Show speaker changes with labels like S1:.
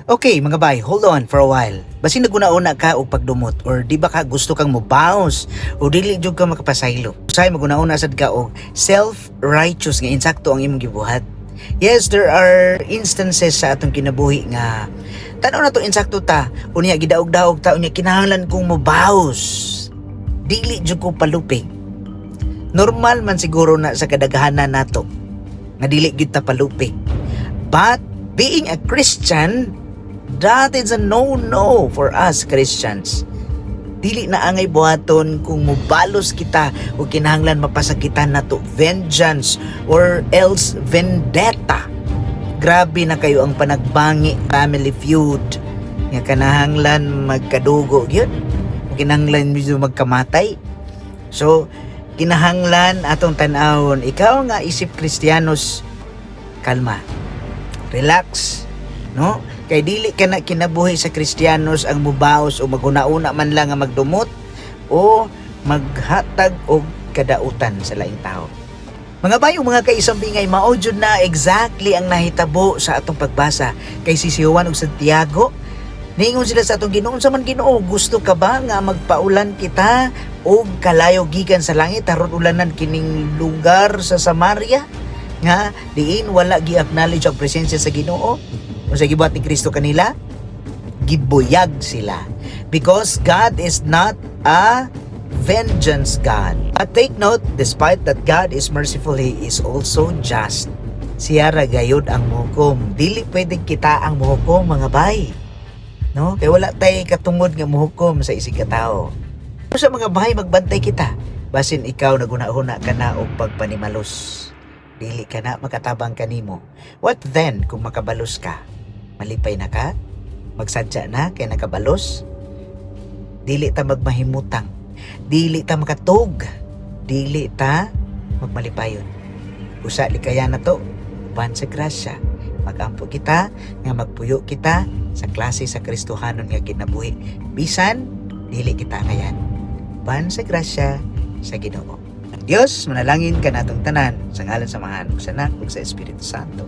S1: Okay, mga bay, hold on for a while. Basin naguna-una ka og pagdumot or di ba ka gusto kang mobaos o dili jud ka makapasaylo. Usahay maguna-una sad ka og self-righteous nga insakto ang imong gibuhat. Yes, there are instances sa atong kinabuhi nga tan-aw na to insakto ta, unya gidaog-daog ta, unya kinahanglan kong mobaos. Dili jud ko palupig. Normal man siguro na sa kadaghanan nato nga dili gyud ta palupig. But being a Christian, that is a no-no for us Christians. Dili na angay buhaton kung mubalos kita o kinahanglan mapasakitan nato, vengeance or else vendetta. Grabe na kayo ang panagbangi, family feud nga kinahanglan magkadugo gyud. Kinahanglan medyo magkamatay. So kinahanglan atong tan-awon, ikaw nga isip Kristiyanos, kalma. Relax, no? Kay dili ka na kinabuhi sa Kristiyanos ang mubaos o maghuna-una man lang nga magdumot o maghatag og kadautan sa laing tao. Mga bayo, mga kaisambingay, mao jud na exactly ang nahitabo sa atong pagbasa kay si Juan ug Santiago. Niingon sila sa atong Ginoo, "Unsa man, Ginoo, gusto ka ba nga magpaulan kita og kalayo gikan sa langit aron ulanan kining lugar sa Samaria nga diin wala gi-acknowledge ang presensya sa Ginoo?" Unsa gibuhat ni Kristo kanila? Gibuyag sila. Because God is not a vengeance God. But take note, despite that God is merciful, He is also just. Siya ra gayud ang muhukom. Dili pwedeng kita ang muhukom, mga bay. No? Kay wala tay katungod nga muhukom sa isig ka tao. Sa mga bay, magbantay kita. Basin ikaw naguna-huna ka na og pagpanimalos. Dili ka na makatabang kanimo. What then kung makabalos ka? Malipay na ka? Magsadya na kay nakabalos? Dili ta magmahimutang. Dili ta makatug. Dili ta magmalipayon. Usa likaya na to, uban sa grasya. Magampo kita nga magpuyo kita sa klase sa Kristohanon nga kinabuhi. Bisan dili kita ngayan. Uban sa grasya sa Ginoo. Ang Dios manalangin kanatong tanan sa ngalan sa Amahan ug sa Anak ug sa Espiritu Santo.